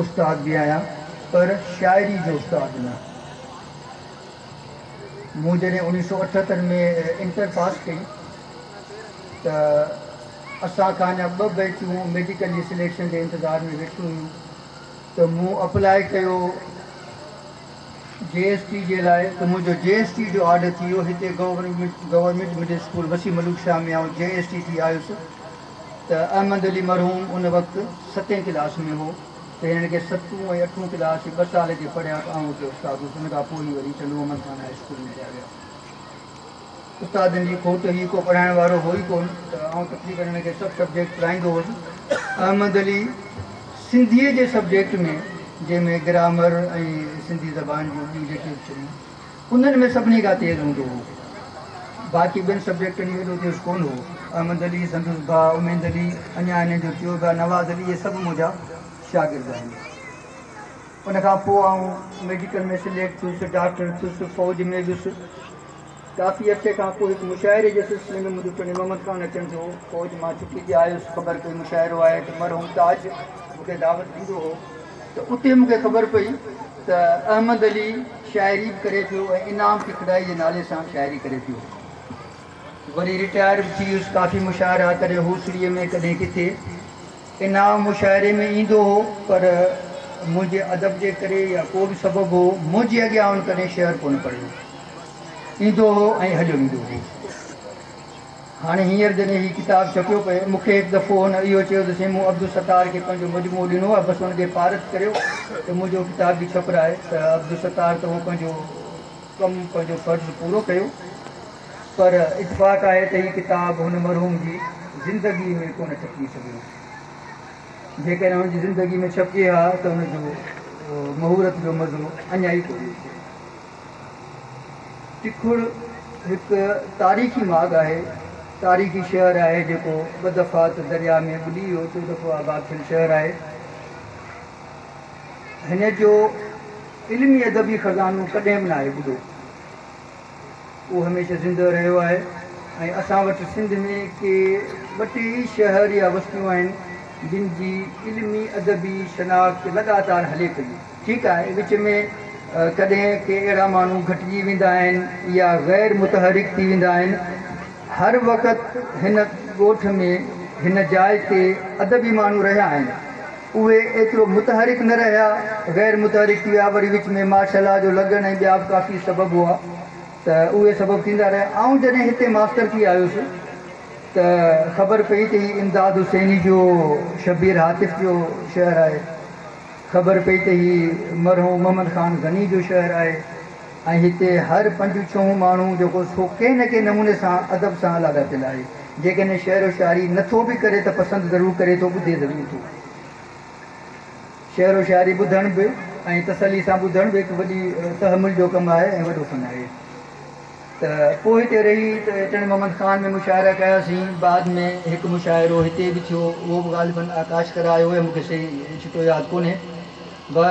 استاد به آهيان، پر شاعري جو استاد نه. مون جڏهن 1978 ۾ انٽر پاس ڪئي ته اسان کان اڃا ٻه بيچون ميڊيڪل جي سليڪشن جي انتظار ۾ ويٺيون هيون ته مون اپلاء ڪيو جي ايس ٽي جي لاء ته منهنجو جي ايس ٽي جو آرڊر ٿي ويو. هتي government middle school Wasi Malook Shah ۾ آئون جي ايس ٽي ٿي آيس ته احمد علي مرحوم ان وقت ستين ڪلاس ۾ هو ته هنن کي ستون ۽ اٺون ڪلاس 2 سال هتي پڙهيا ته آئون اتي استاد هوس. ان کان پوء هي وري ٽنڊو محمد خان هاء اسڪول ۾ هليا ويا. استادن جي کوٽ هئي، ڪو پڙهائڻ وارو هو ئي ڪونه ته آئون تقريبن هن کي سڀ سبجيڪٽ پڙهائيندو هوس. احمد علي سنڌيء جي سبجيڪٽ ۾ جنهن ۾ گرامر ۽ سنڌي زبان جون ٻيون جيڪي به شيون انهن ۾ سڀني کان تيز هوندو هو. باقي ٻين سبجيڪٽن ۾ ايڏو تيز ڪونه هو. احمد علي، سندس ڀاء اميد علي، اڃا هنن جو ٽيون ڀاء نواز علي، اهي سڀ منهنجا شاگرد آهن. ان کان پوء آئون ميڊيڪل ۾ سليڪٽ ٿيس، ڊاڪٽر ٿيس، فوج ۾ ويس. ڪافي عرصي کان پوء هڪ مشاعري جي سلسلي ۾ منهنجو ٽنڊي محمد خان اچڻ ٿيو. فوج مان ڇٽي تي آيس، خبر پئي مشاعرو آهي ته مرحوم تاج مون کي دعوت ڏيندو هو ته اتي مون کي خبر پئي ته احمد علي شاعري به ڪري پيو ۽ انعام ٽکڙائي جي نالي سان به شاعري ڪري پيو. وري رٽائر به ٿي ويس، ڪافي مشاعرا ڪڏهن هوسڙيء ۾ ڪڏهن ڪٿي. انعام مشاعري ۾ ايندو هو پر منهنجي ادب جي ڪري يا ڪو به سبب هو منهنجي اڳيان هن ڪڏهن شعر ڪونه پڙهيو. ايندو هو ۽ هليو ويندو هو. هاڻي هينئر جڏهن هي ڪتاب ڇپيو پئي، مون کي هڪ دفعو هن اهو چيو ته سائين مون عبدالستار کي پنهنجو مجموعو ڏنو آهي بس ان کي پارت ڪريو ته منهنجو ڪتاب به ڇپرائي ته عبدالستار ته اهو پنهنجو ڪم پنهنجو فرض پورو ڪيو پر اتفاق آهي ته هي ڪتاب هن مرحوم جي زندگيء ۾ ڪونه ڇپجي سگهيو. جيڪڏهن هن جي زندگيء ۾ ڇپجي ها ته ان جو مهورت جو مزو اڃا ئي ڪو ٻيو ٿئي. ٽکڙ هڪ تاريخي ماڳ آهي، تاريخي شهر آهي جيڪو ٻه دفعا ته درياء ۾ ٻڏي ويو، ٽيون دفعو آباد ٿيل شهر آهي. هن جو علمي ادبي خزانو ڪڏهن به ناهي ٻڏو، اهو هميشه زنده رهيو آهي ۽ اسان وٽ سنڌ ۾ ڪي ٻه ٽي ئي شهر يا وستيون آهن جن جي علمي ادبي شناخت لڳاتار هلي پئي. ٺيڪ آهي وچ ۾ ڪڏهن ڪي اهڙا ماڻهو گهٽجي ويندا آهن يا غير متحرڪ ٿي ويندا آهن. هر وقت هن ڳوٺ ۾ هن جاء تي ادبي ماڻهو رهيا آهن. اهي ايترو متحرڪ نه رهيا، غير متحرڪ ٿي ويا. وري وچ ۾ مارشل لا جو لڳڻ ۽ ٻيا به ڪافي سبب هئا ته اهي سبب ٿيندا رهيا. آئون جڏهن هتي ماستر ٿي آيس ته خبر پئي ته هي امداد حسيني جو شبير هاتف جو شهر آهي. خبر پئي ته هي مرحوم محمد خان غني جو شهر آهي ۽ هتي هر پنجون ڇهون ماڻهو جيڪو سو ڪنهن نه ڪنهن نموني سان ادب سان لاڳاپيل آهي. جيڪڏهن شعر و شاعري نه ٿو به ڪري ته پسند ضرور ڪري ٿو، ٻڌي ضرور ٿو. شعر و شاعري ٻڌڻ به ۽ تسلي سان ٻڌڻ به هڪ وڏي تحمل جو ڪم آهي ۽ وڏو فن آهي. ته پوء هتي رهي ته ٽنڊي محمد خان ۾ مشاعرا ڪياسين. بعد ۾ هڪ مشاعرو هتي به ٿيو، اهو به غالباً آڪاش ڪرايو هو يا مون کي صحيح چٽو ياد ڪونهي. بهرحال.